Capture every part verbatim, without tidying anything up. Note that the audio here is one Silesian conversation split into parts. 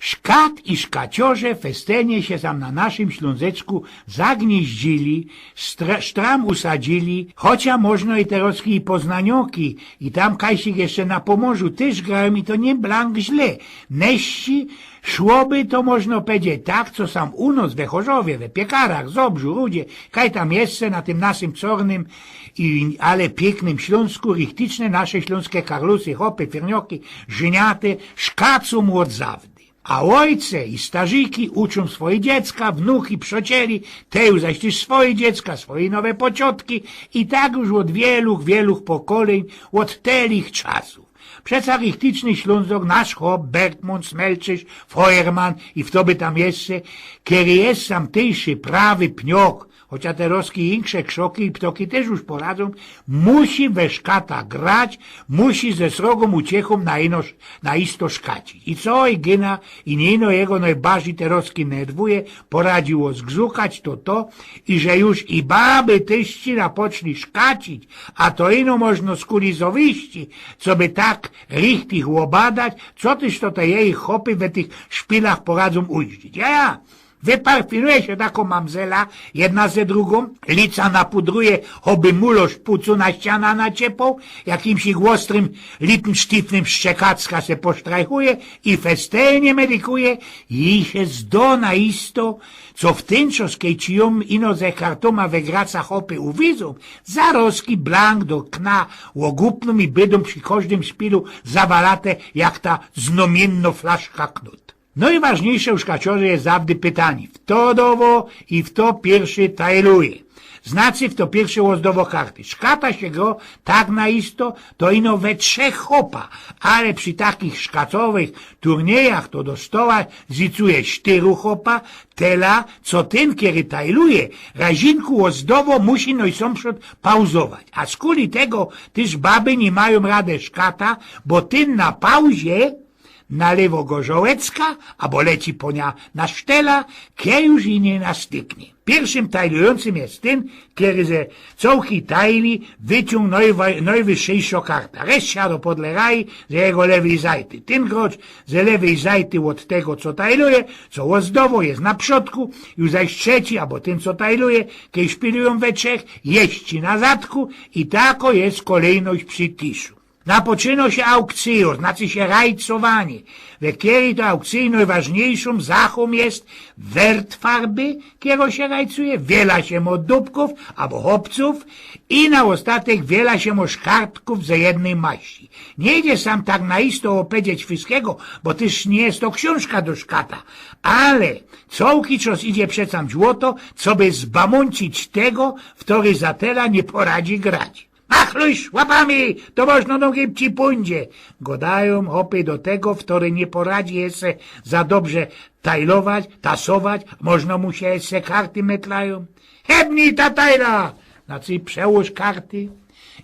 Szkat i szkaciŏrze festelnie sie tam na naszym Ślōnzeczku zagnieździli, stra- sztram usadzili, chociŏż możno i terŏzki i Poznanioki, i tam kajsik jeszcze na Pōmorzu tyż grajōm i to niy blank źle. Neszci szłoby to, możno powiedzieć, tak, co sam u nos we Chorzowie, we Piekarach, Zobrzu, Rudzie, kaj tam jeszcze na tym naszym cornym i, ale piyknym Ślōnsku, richticzne nasze ślōnske karlusy, chopy, firnioki, żyniate, szkacōm ôd zawdy. A ôjce i starziki uczōm swoje dziecka, wnuki, przocieli, te już zaś tyż swoje dziecka, swoje nowe pociotki i tak już ôd wieluch, wieluch pokolyń, ôd telich czasōw. Przeca richticzny Ślōnzok, nasz chop, Bergmōn, Smelczysz, Feuermann i fto by tam jeszcze, kery je sam tyjszy prawy pniok, chociŏż terŏzki insze krzoki i ptoki tyż już poradzōm, musi we szkata grać, musi ze srogōm uciechōm na ino, na isto szkacić. I co i gyna, i niy ino jego nojbardzij terŏzki nerwuje, poradziło zgzukać to to, i że już i baby tyż ci napoczli szkacić, a to ino możno skuli zowyści, co by tak richtich ôbadać, co tyż to te jeich chopy we tych szpilach poradzōm uździć. Ja, ja, wyparfinuje sie takŏ mamzela, jedna ze drugōm, lica napudruje, choby mulosz pucu na ściana naciepoł, jakimś ôstrym, lipnsztifnym szczekacka se posztrajchuje i festelnie medykuje, i sie zdo na isto, co w tyn czŏs, kej ci jōm ino ze kartōma we graca chopy uwidzōm, zarŏzki blank do kna ôgupnōm i bydōm przi kożdym szpilu zawalate jak ta znōmiynno flaszka knut. Nojważniyjsze u szkaciŏrze je zawdy pytanie, fto dowo i fto piyrszy tajluje. Znaczy, fto piyrszy ôzdowo karty. Szkata sie gro tak na isto, to ino we trzech chopa, ale przi takich szkacowych turniejach to do stoła zicuje sztyru chopa, tela, co tyn, kery tajluje, razinku ôzdowo musi nojsōmprzōd pauzować. A skuli tego tyż baby niy majōm rady szkata, bo tyn na pauzie nalewo gorzołecka, abo leci po niã na sztela, kej już i niy nastyknie. Piyrszym tajlujōncym je tyn, kery ze cołkij tajli wyciōng nojwa- nojwyższyjszŏ karta. Reszta siadŏ podle raji ze jego lewyj zajty. Tyn grŏcz ze lewyj zajty ôd tego, co tajluje, co ôzdowo, je na przodku, już zaś trzeci, abo tyn, co tajluje, kej szpilujōm we trzech, je ci na zadku i takŏ je kolejność przi tiszu. Napoczynŏ sie aukcyjŏ, znaczy sie rajcowanie. We keryj to aukcyji nojważniyjszōm zachōm je wert farby, kerõ sie rajcuje, wiela sie mŏ dupkōw abo chopcōw i na ôstatek wiela sie mŏ szkartkōw ze jednyj maści. Niy idzie sam tak na isto ôpedzieć wszyskigo, bo tyż niy je to ksiōnżka do szkata. Ale cołki czŏs idzie przeca ôto, coby zbamōncić tego, ftory za tela niy poradzi grać. Machlujsz łapami, to możno nojgibcij pōndzie, godajōm chopy do tego, ftory niy poradzi jeszcze za dobrze tajlować, tasować, możno mu sie jeszcze karty metlajōm. Hebnij ta tajla, znaczy przełōż karty.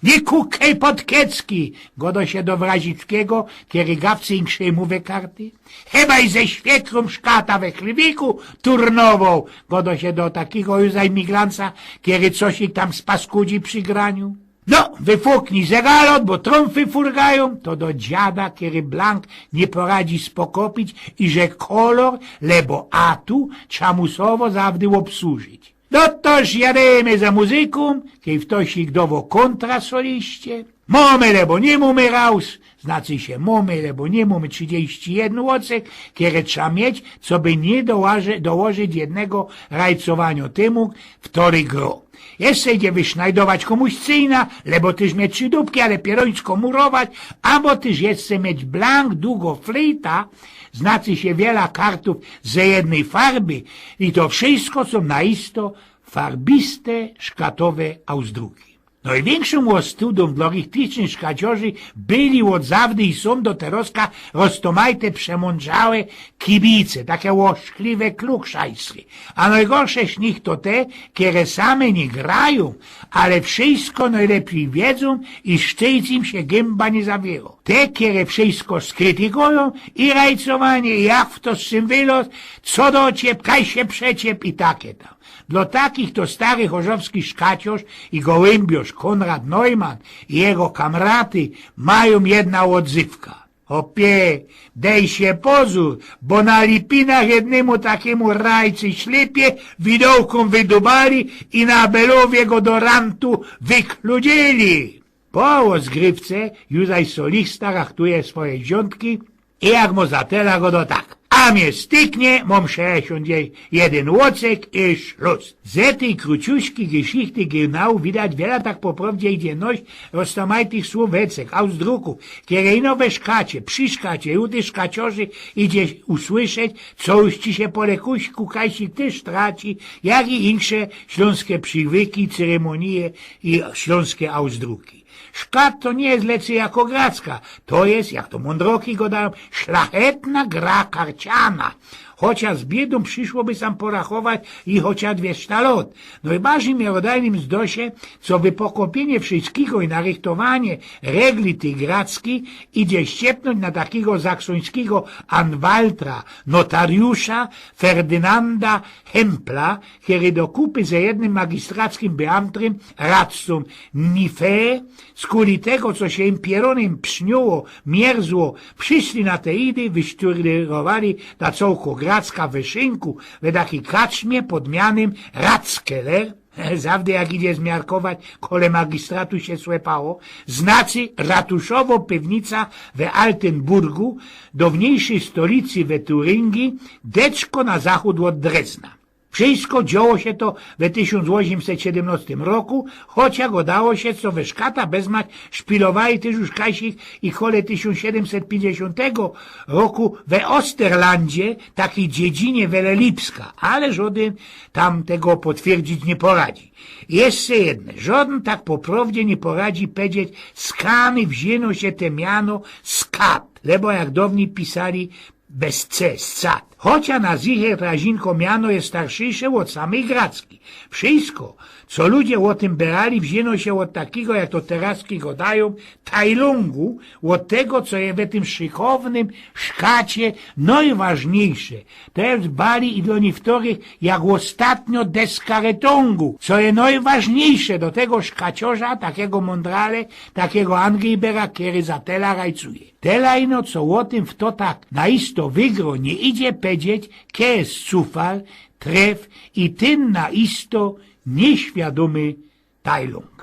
Niy kukej pod kiecki, godŏ sie do Wrazickigo, kery gawcy inkszej mōwy karty. Hebaj ze świekrōm szkata we chlywiku turnowoł, godŏ sie do takigo już zaś miglanca, kery coś ich tam spaskudzi przi graniu. No, wyfuknij zegarot, bo trōmfy furgajōm, to do dziada, kery blank niy poradzi spokopić i że kolor, lebo atu, trza musowo zawdy ôbsłużyć. No toż jadymy za muzykōm, kej ftoś ich dowo kōntra soliście. Mōmy, lebo niy mōmy raus, znaczy sie mōmy, lebo niy mōmy trzidziści jedyn ôcek, kere trza mieć, coby niy dołoże- dołożyć jednego rajcowaniŏ tymu, ftory gro. Jeszcze idzie wysznajdować kōmuś cyjna, lebo tyż mieć trzi dupki, ale pierōńsko murować, abo tyż jeszcze mieć blank dugo flyta, znaczy sie wiela kartōw ze jednyj farby i to wszysko sōm na isto farbiste, szkatowe ausdruki. Nojwiynkszym ôstudōm dlŏ richticznych szkaciorzy byli ôd zawdy i sōm do terŏzka roztōmajte przemōndrzałe kibice, take ôszkliwe klukszajsry. A nojgorsze z nich to te, kere same niy grajōm, ale wszysko nojlepij wiedzōm i szczyjc im sie gymba niy zawiyrŏ. Te, kere wszysko skrytykujōm, i rajcowanie, i jak fto z czym wyloz, co do ciep, kaj sie przeciep i take tam. Dlŏ takich to stary chorzowski szkaciŏrz i gołymbiŏrz Kōnrad Neumann i jego kamraty majōm jedna ôdzywka. Chopie, dej sie pozōr, bo na Lipinach jednymu takimu rajcy ślepie widołkōm wydubali i na Belowie go do rantu wykludzili. Po rozgrywce już zaś solista rachtuje swoje wziōntki i jak mu zatela, godo tak: „A mie styknie, mōm sześćdziesiōnt jedyn łocek i szlus”. Ze tyj kruciuśkij geszichty genau widać, wiela tak po prowdzie idzie noś roztomajtych słōwecek, ausdrukōw, kere ino we szkacie, przi szkacie, u tych szkaciorzy idzie usłyszeć, co już ci sie po lekuśku kajsik tyż traci, jak i insze ślōnske prziwyki, ceremonije i ślōnske ausdruki. Szkat to niy je lecy jako gracka, to je, jak to mōndroki godajōm, szlachetna gra karciana. Chociŏż z biydōm prziszoby sam porachować i chociŏż dwiesta lŏt. Nojbardzij mie godajnym zdo sie, co wypokopienie wszyskigo i narychtowanie regli tyj gracki idzie ściepnōńć na takigo saksońskigo anwaltra, notariusza Ferdynanda Hempla, kery dokupy ze jednym magistrackim beamtrym, radcōm Nife, skuli tego, co sie im pierōnym psniło, mierzło, prziszli na te idy, wyszturlirowali ta cołko gracka we szynku, we takij kaczmie pod mianym Ratskeller, zawdy jak idzie zmiarkować, kole magistratu sie słepało, znacy ratuszowo piwnica we Altenburgu, downiyjszyj stolicy we Turyngii, deczko na zachōd ôd Drezna. Wszysko dzioło sie to we tysiōnc ôziymset siedymnŏstym roku, chociŏż godało sie, co we szkata bezmać szpilowali tyż już kajsik i kole tysiōnc siedymset piyńćdziesiōntego roku we Osterlandzie, takij dziedzinie wele Lipska, ale żodyn tam tego potwierdzić niy poradzi. Jeszcze jedne, żodyn tak po prowdzie niy poradzi pedzieć, skany wziyno sie te miano skat, lebo jak downij pisali, bez C, scat. Chociŏż na zicher ta zinko miano je starszyjsze ôd samyj gracki. Wszysko, co ludzie ô tym berali, wziyno sie ôd takigo, jak to teroski godajōm, tajlōngu, ôd tego, co je we tym szykownym szkacie nojważniyjsze. To je bali i dlŏ niyktorych jak ôstatnio deskaretōngu, co je nojważniyjsze do tego szkaciŏrza, takigo mōndrale, takigo Anglibera, kery za tela rajcuje. Tela ino, co ô tym, fto tak na isto wygro, niy idzie pedzieć, kej je cufal, tref i tyn na isto niyświadōmy tajlōng.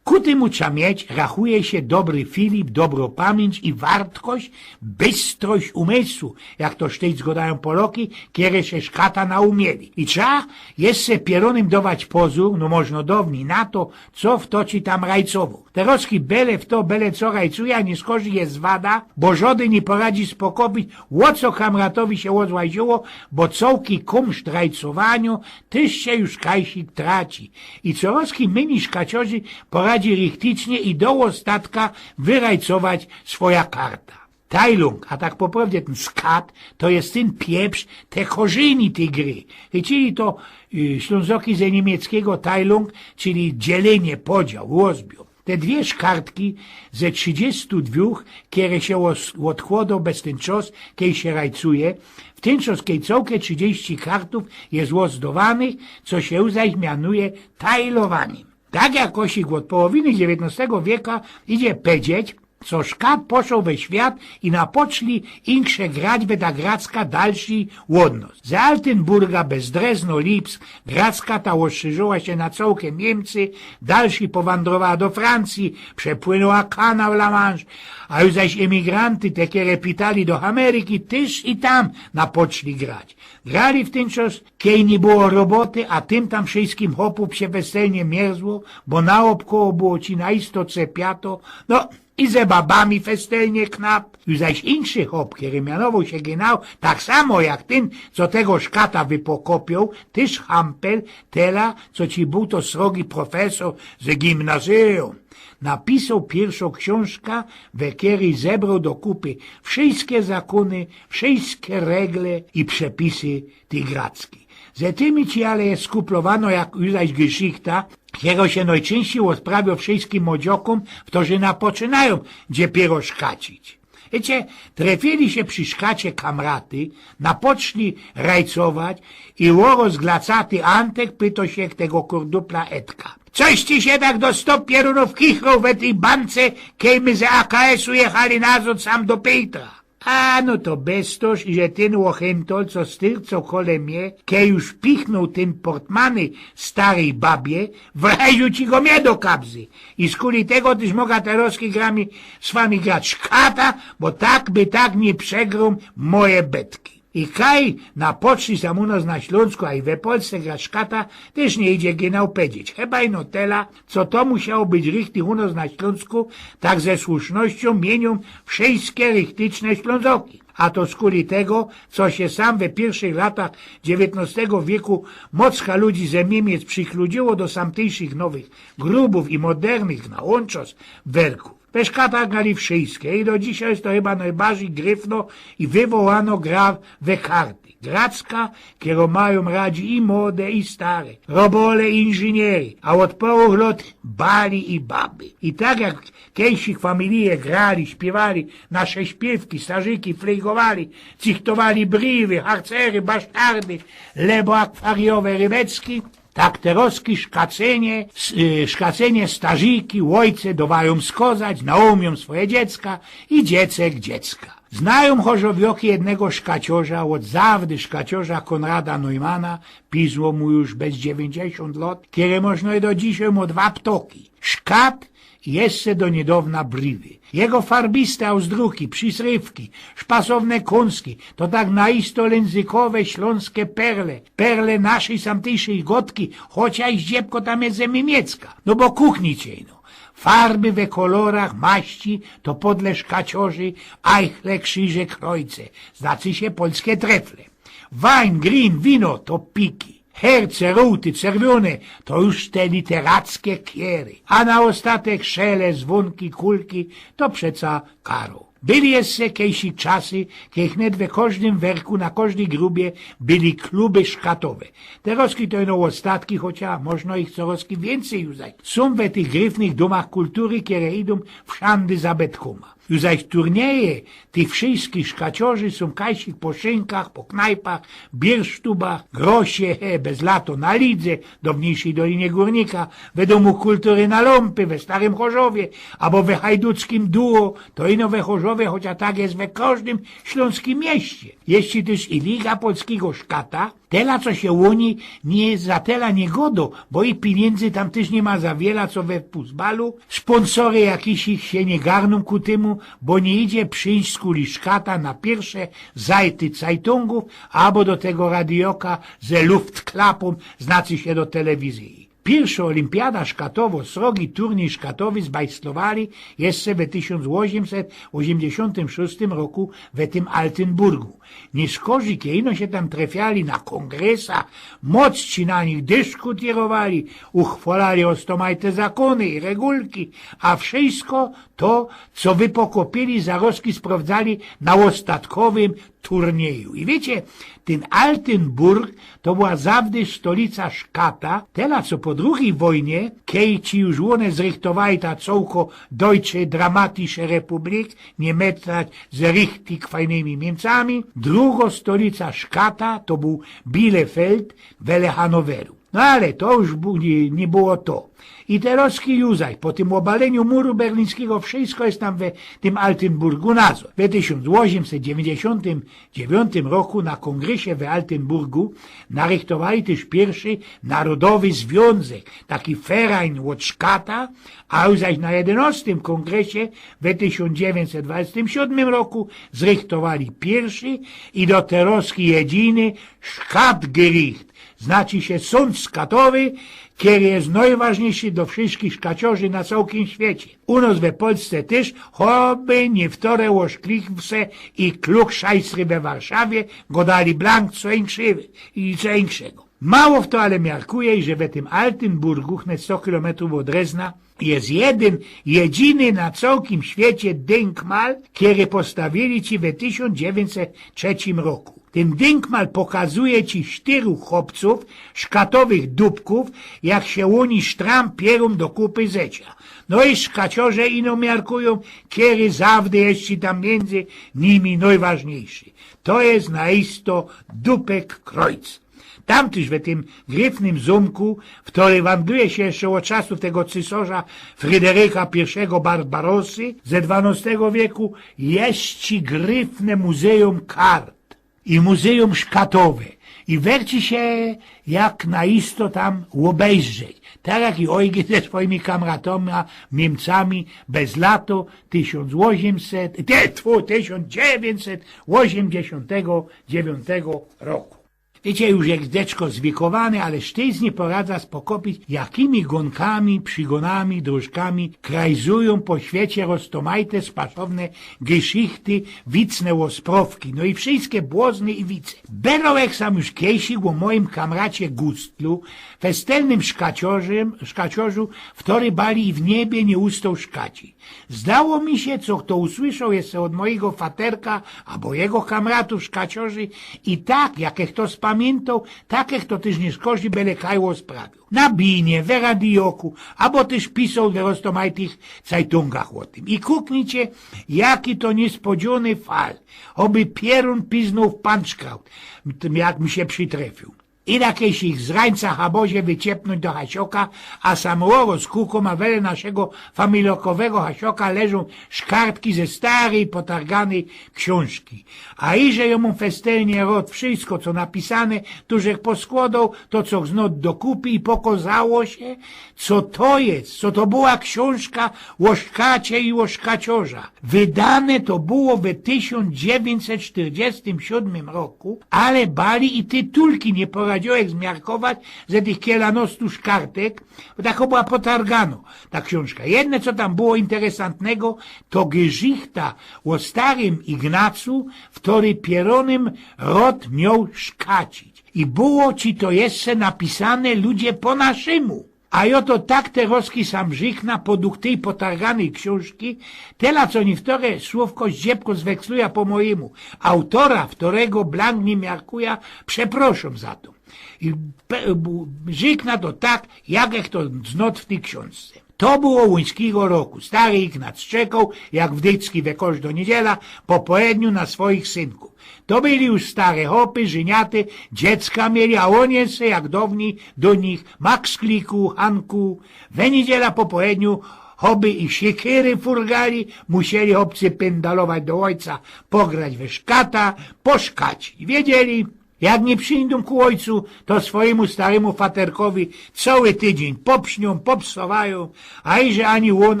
Ku tymu trza mieć, rachuje sie dobry filip, dobro pamiyńć i wartkość, bystrość umysłu, jak to sztyjc godajōm Poloki, kere sie szkata naumieli. I trza jeszcze pierōnym dować pozōr, no możno downij, na to, co fto ci tam rajcowoł. Teroski bele fto, bele co rajcuje, a niyskorzij je zwada, bo żodyn niy poradzi spokopić, ô co kamratowi sie ôzłaziło, bo cołki kumszt rajcowaniŏ tyż sie już kajsik traci. I coroski mynij szkaciorzy poradzi richticznie i do ôstatka wyrajcować swoja karta. Tajlōng, a tak po prowdzie tyn skat, to je tyn pieprz, te korzyni tyj gry. Chycili to, y, Ślōnzoki ze niymieckigo Teilung, czyli dzielenie, podział, rozbiōr. Te dwie szkartki ze trzidziestu dwōch, kere sie ôs-, ôdkłŏdŏ bez tyn czos, kej sie rajcuje, w tyn czos, kej cołke trzidzieści kartōw je ôzdowanych, co sie zaś mianuje tajlowanim. Tak jakoś ôd połowiny dziewiyntnŏstego wieka idzie pedzieć, co szkat poszoł we świat i napoczli insze grać, we ta gracka dalszyj ôd nŏs. Z Altenburga bez Drezno, Lipsk, gracka ta ôszyrziła sie na cołke Niymcy, dalszyj powandrowała do Francyje, przepłynōła kanał La Manche, a już zaś emigranty, te, kere pitali do Ameryki, tyż i tam napoczli grać. Grali w tyn czos, kej niy było roboty, a tym tam wszyskim chopōm sie weselnie mierzło, bo naôbkoło było ci na isto cepiato, no, i ze babami festelnie knap. Już zaś inszy chop, kery mianowoł sie genau tak samo jak tyn, co tego szkata wypokopiōł, tyż Hampel, tela, co ci bōł to srogi profesor ze gimnazyjōm, napisoł piyrszŏ ksiōnżka, we keryj zebroł do kupy wszyjske zakōny, wszyjske regle i przepisy tyj gracki. Ze tymi ci ale je skuplowano, jak już zaś geszichta, kero sie nojczynścij ôsprawiŏ wszyskim młodziokōm, ftorzy napoczynajōm dziepiero szkacić. Wiycie, trefiyli sie przi Szkacie kamraty, napoczli rajcować i ôrŏz glacaty Antek pyto sie tego kurdupla Edka: „Coś ty sie tak do sto piorōnōw chichroł we tyj bance, kej my ze A K S-u jechali nazŏd sam do Pejtra?” A no to bez to, iże tyn ôchyntol, co styrcŏ kole mie, kej już pichnōł tyn portmany staryj babie, wleziōł ci go mie do kabzy. I skuli tego tyż moga terŏzki grami z wami grać szkata, bo tak by tak niy przegrōm moje betki. I kaj napoczli sam u nŏs na Ślōnsku, a i we Polsce grać szkata, tyż niy idzie genau pedzieć. Chyba ino tela, co to musiało być richtig u nŏs na Ślōnsku, tak ze słusznościōm miyniōm wszyjske richtyczne Ślōnzoki. A to skuli tego, co sie sam we piyrszych latach dziewiytnŏstego wieku mocka ludzi ze Miymiec przichludziło do samtyjszych nowych grubōw i modernych na łōnczo werkōw. We szkatach grali wszyjske i do dzisiej je to chyba nojbardzij gryfnŏ i wywołanŏ gra we karty. Gracka, kerõ majōm radzi i młode, i stare, robole, i inżyniery, a ôd połōw lŏt bali i baby. I tak jak kejsik familije grali, śpiywali nasze śpiywki, starzyki flejgowali, cychtowali briwy, harcery, basztardy, lebo akwariowe rybecki, tak terŏzki szkacynie, s-, y, szkacynie starzyki, ôjce dŏwajōm skozać, naumijōm swoje dziecka i dziecek dziecka. Znajōm chorzowioki jednego szkaciŏrza, ôd zawdy szkaciŏrza Konrada Neumana, pizło mu już bez dziewiyńćdziesiōnt lŏt, kere możno i do dzisiej mŏ dwa ptoki. Szkat i jeszcze do niydŏwna briwy. Jego farbiste auzdruki, przisrywki, szpasowne kōnski, to tak naisto lynzykowe ślōnske perle, perle naszyj samtyjszyj godki, chociŏż ździebko tam je ze Miymiecka, no bo kuchni ciej, no. Farby we kolorach, maści, to podle szkaciorzy, ajchle, krziże, krojce, znaczy sie polske trefle. Wein, grin, wino, to piki. Herce, ruty, czerwiōne, to już te literackie kiery. A na ôstatek szele, zwōnki, kulki, to przeca karo. Byli jeszcze kejsik czasy, kej wnet we kożdym werku, na kożdyj grubie byli kluby szkatowe. Terŏzki to ino ôstatki, chociŏż możno ich corŏzki wiyncyj już zaś. Sōm we tych gryfnych dōmach kultury, kere idōm wszandy za betkōma. Już zaś turnieje tych wszyjskich szkaciorzy sōm kajsik po szynkach, po knajpach, biersztubach, grosie, he, bez lato na Lidze, downiejszyj Dolinie Gōrnika, we Dōmu Kultury na Lōmpy, we Starym Chorzowie, abo we hajduckim Duo, to ino we Chorzowie, chociŏż tak je we kożdym ślōnskim mieście. Jeździ tyż i Liga Polskigo Szkata, tela, co sie ô nij niy za tela niy godo, bo i piniyndzy tam tyż niy ma za wiela, co we fusbalu. Spōnsory jakiś ich sie niy garnōm ku tymu, bo niy idzie prziyńść skuli szkata na piyrsze zajty cajtōngōw, abo do tego radioka ze luftklapōm, znaczy sie do telewizyje. Piyrszŏ ôlympiada szkatowŏ, srogi turnij szkatowy zbajslowali jeszcze we tysiōnc ôziymset ôziymdziesiōntym szōstym roku we tym Altenburgu. Niyskorzij, kej ino sie tam trefiali na kōngresach, mocci na nich dyszkutyrowali, uchwalali ôstomajte zakōny i regulki, a wszyjsko to, co wypokopiyli, zarŏzki sprowdzali na ôstatkowym turnieju. I wiycie, tyn Altenburg to była zawdy stolica szkata, tela co po drugij wojnie, kej ci już ône zrychtowali ta cołko Deutsche Dramatische Republik, niy meta ze richtig fajnymi Niymcami, drugŏ stolica szkata to bōł Bielefeld, wele Hanoweru. No ale to już bu-, niy, niy było to. I terŏzki już zaś, po tym ôbaleniu muru berlińskigo, wszyjsko je tam we tym Altenburgu nazŏd. We tysiōnc ôziymset dziewiyńćdziesiōntym dziewiōntym roku na kōngresie we Altenburgu narychtowali tyż piyrszy narodowy zwiōnzek, taki Verein ôd szkata, a już zaś na jedynŏstym kōngresie we tysiōnc dziewiyńćset dwadzieśtym siōdmym roku zrychtowali piyrszy i do terŏzki jedyny Skatgericht, znaczy sie sōnd skatowy, kery je nojważniejszy do wszyjskich szkaciorzy na cołkim świecie. U nŏs we Polsce tyż, choby niy w tore ôszkliwce i klugszajsry we Warszawie godali blank co inkszywy-, i co inkszego. Mało fto ale miarkuje, iże we tym Altenburgu, wnet sto kilometrōw ôd Drezna, je jedyn, jedyny na cołkim świecie dynkmal, kery postawiyli ci we tysiōnc dziewiyńćset trzecim roku. Tyn dynkmal pokazuje ci sztyru chopcōw, szkatowych dupkōw, jak sie ôni sztram pierōm do kupy zecia. No i szkaciŏrze ino miarkujōm, kery zawdy je ci tam miyndzy nimi nojważniyjszy. To je naisto dupek krojc. Tam tyż we tym gryfnym zōmku, ftory wandluje sie jeszcze ôd czasōw tego cysŏrza Fryderyka Piyrszego Barbarosy ze dwanŏstego wieku, je ci gryfne muzyjōm kart i muzyjōm szkatowe. I werci sie jak naisto tam ôbejrzeć. Tak jak i ôjgyn ze swojimi kamratōma Niymcami bez lato tysiōnc ôziymset, te, tfu, tysiōnc dziewiyńćset ôziymdziesiōntego dziewiyntego roku. Wiycie, już jak deczko zwikowany, ale sztyjs niy poradza spokopić, jakimi gōnkami, przigōnami, drożkami krajzujōm po świecie roztōmajte spaszowne geszichty, wicne ôsprowki, no i wszyjske błozny i wice. Berołech sam już kejsik ô mojim kamracie Gustlu, festelnym szkaciŏrzym, szkaciŏrzu, ftory bali i w niebie niy ustoł szkacić. Zdało mi sie, co to usłyszoł jeszcze ôd mojigo faterka abo jego kamratōw szkaciŏrzy, i tak, jakech to spamiyntōm, takech to tyż niy szkodził, bele kaj ôsprawiōł. Na binie, we radijoku, abo tyż pisoł we roztōmajtych cajtōngach ô tym. I kuknijcie, jaki to niyspodziōwny fal. Ôby pierōn piznōł w panczkraut, tym jak mi sie przitrefiōł. I jakeś ich z rańca habozie wyciepnōńć do hasioka, a sam roro z kuką, a wele naszego familiokowego hasioka leżōm szkartki ze staryj, potarganyj ksiōnżki. A iże jŏ mōm festelnie rŏd wszyjsko, co napisane, tuż żech poskłŏdoł to, co znŏt do kupy, i pokŏzało sie, co to je, co to była ksiōnżka ô szkacie i ô szkaciŏrza. Wydane to było we tysiōnc dziewiyńćset sztyrdziestym siōdmym roku, ale bali i tytulki niy poradziołech zmiarkować ze tych kielanŏstu szkartek, bo takŏ była potarganŏ ta ksiōnżka. Jedne, co tam było interesantnego, to geszichta ô starym Ignacu, ftory pierōnym rŏd mioł szkacić. I było ci to jeszcze napisane, ludzie, po naszymu. A jŏ to tak terŏzki sam rzykna podug tyj potarganyj ksiōnżki, tela co niy wtore słōwko zdziebko zwekslujã po mojimu. Autora, ftorego blank niy miarkujã, przeproszōm za to. I pe-, bu-, rzykna to tak, jakech to znŏt w tyj ksiōnżce. To było łuńskigo roku. Stary Ignac szczekŏł, jak wdycki, we kŏżdŏ niydziela po połedniu na swojich synkōw. To byli już stare chopy, żyniate, dziecka mieli, a ôn jeszcze, jak downij, do nich: Max Kliku, Hanku, we niydziela po połedniu choby i siekiry furgali, musieli chopcy pyndalować do ôjca, pograć we szkata, poszkacić. Wiedzieli, jak niy przińdōm ku ôjcu, to swojimu starymu faterkowi cołki tydziyń popsniōm, popsowajōm, a iże ani ôn,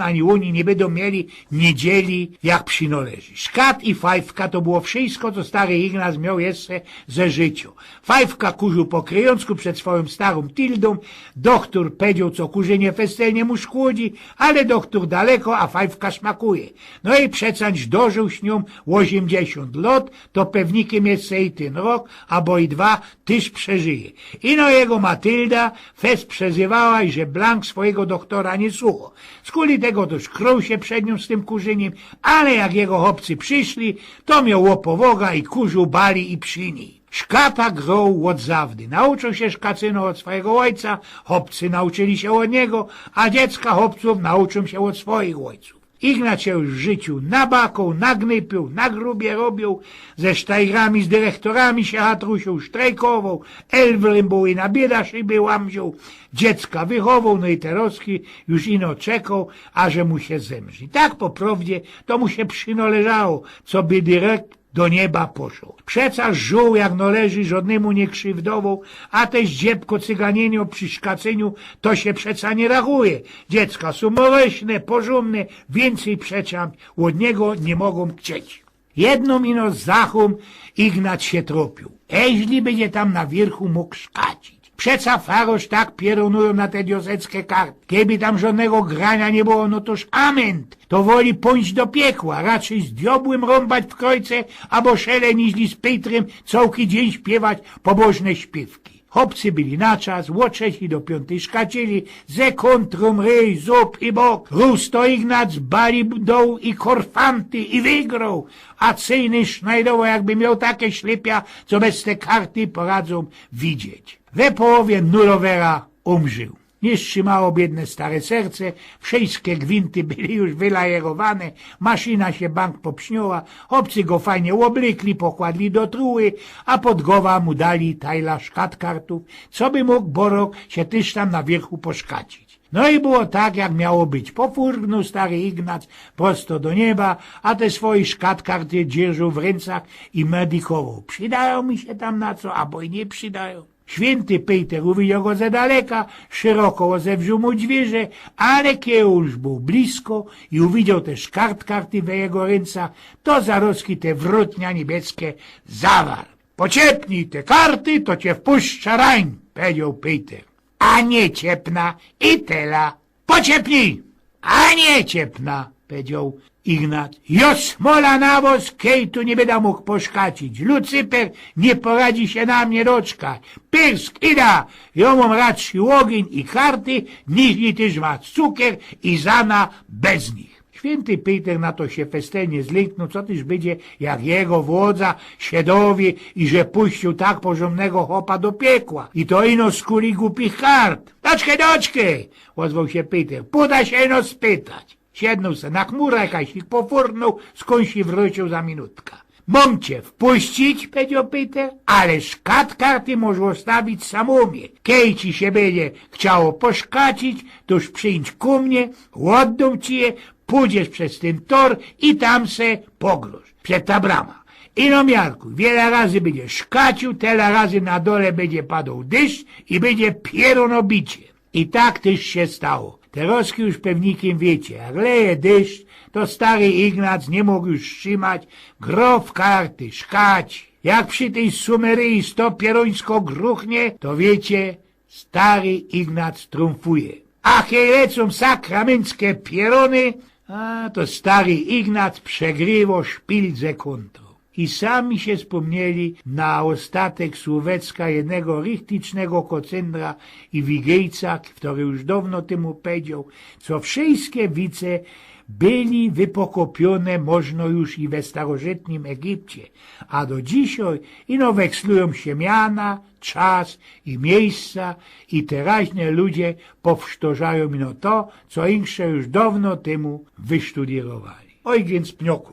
ani ôni niy bydōm mieli niydzieli, jak przinoleży. Szkat i fajfka to było wszyjsko, co stary Ignac mioł jeszcze ze życiŏ. Fajfka kurziōł po kryjōnskù przed swojōm starōm Tildōm. Dochtor pedzioł, co kurzynie festelnie mu szkłodzi, ale dochtor daleko, a fajfka szmakuje. No i przecańć dożōł z niōm ôziymdziesiōnt lŏt, to pewnikym jeszcze i tyn rok, abo i dwa, tyż przeżyje. Ino jego Matylda fest przezywała, iże blank swojigo dochtora niy słuchoł. Skuli tego tyż krył sie przed niōm z tym kurzyniym, ale jak jego chopcy prziszli, to mioł ôpowŏga i kurziōł bali i przinij. Szkata groł ôd zawdy. Nauczōł sie szkacyno ôd swojigo ôjca, chopcy nauczyli sie ôd niego, a dziecka chopcōw nauczōm sie ôd swojich ôjcōw. Ignac sie już w życiu nabakoł, nagnypioł, nagrubie robioł, ze sztajgrami, z dyrechtorami sie chatrusioł, sztrejkowoł, elwrym bōł i na bieda szybie łamziōł, dziecka wychowoł, no i terŏzki już ino czekoł, aże mu sie zemrzi. Tak po prŏwdzie to mu sie przinoleżało, coby dyrekt do nieba poszoł. Przeca żōł jak noleży, żŏdnymu niy krziwdowoł, a te zdziebko cyganiynio przi szkacyniu to sie przeca niy rachuje. Dziecka sōm morośne, porzōmne, wiyncyj przeca ôd niego niy mogōm chcieć. Jednōm ino zachōm Ignac sie tropiōł. Eźli bydzie tam na wiyrchu mōg szkacić. Przeca farosz tak pierōnujōm na te dioseckie karty. Keby tam żŏdnego grania niy było, no toż amen. To woli pōńć do piekła, raczyj z diobłym rōmbać w krojce, abo szele niźli z Pejtrym cołki dziyń śpiywać pobożne śpiywki. Chopcy byli na czas, ôd trzecyj do piōntyj szkaczyli, ze kōntrōm, ryj, zup i bok. Rōz to Ignac bali doł i korfanty i wygroł, a cyjny sznajdowoł, jakby mioł take ślypia, co bez te karty poradzōm widzieć. We połowie nulowera umrził. Niy strzymało biydne stare serce, wszyjske gwinty były już wylajerowane, maszyna sie bank popsznioła, chopcy go fajnie ôblykli, pokładli do truły, a pod gowa mu dali tajla szkatkartōw, coby mōg borok sie tyż tam na wiyrchu poszkacić. No i było tak, jak miało być. Pofurgnōł stary Ignac prosto do nieba, a te swoje szkatkarty dzierżōł w rynkach i medykowōł. Przidajōm mi sie tam na co, abo i niy przidajōm. Świynty Pyjter uwidzioł go ze daleka, szyroko ôzewrziōł mu dźwiyrze, ale kej już bōł blisko i uwidzioł te szkatkarty we jego rynkach, to zarozki te wrōtnia niybieskie zawarł. „Pociepnij te karty, to cie wpuszczã rajn”, powiedzioł Pyjter. „A niy ciepna i tela”. „Pociepnij!” „A niy ciepna”, powiedzioł Ignac. „Jo, smola na wos, kej tu niy byda mōg poszkacić. Lucyper niy poradzi sie na mie doczkać. Pyrsk, ida! Jo mōm radszi ôgyń i karty, niźli tyż was cukier i zana bez nich”. Świynty Pyjter na to sie festelnie zlynknōł, co tyż bydzie, jak jego włodza sie dowie, iże puściōł tak porzōndnego chopa do piekła. I to ino skuli gupich kart. „Doczkej, doczkej”, ôzwoł sie Pyjter. „Pōda sie ino spytać”. Siednōł se na chmurka i sie pofurgnōł, skōnd sie wrōciył za minutka. „Mōm cie wpuścić”, powiedzioł Pyjter, „ale szkatkarty mosz ôstawić samōmie. Kej ci sie bydzie chciało poszkacić, to już przińdź ku mie, ôddōm ci je, pōdziesz bez tyn tor i tam se pogrosz przed ta brama. Ino miarkuj, wiela razy bydziesz szkaciōł, tela razy na dole bydzie padoł dyszcz i bydzie pierōno bicie”. I tak tyż sie stało. Terozki już pewnikym wiycie, jak leje dyszcz, to stary Ignac niy mōg już strzimać, groł w karty, szkać. Jak przi tyj sumeryji sto pierōńsko gruchnie, to wiycie, stary Ignac trōmfuje. A kej lecōm sakramynckie pierōny, a to stary Ignac przegrywo szpil ze kōntrōm. I sami sie spōmnieli na ôstatek słōwecka jednego richticznego kocyndra i wigejca, kery już downo tymu powiedzioł, co wszyjske wice byli wypokopiōne, możno już i we starożytnym Egipcie, a do dzisiej ino wekslujōm sie miana, czas i miyjsca, i teraźne ludzie powsztorzajōm ino to, co insze już downo tymu wysztudierowali. Ojgyn z Pniokōw.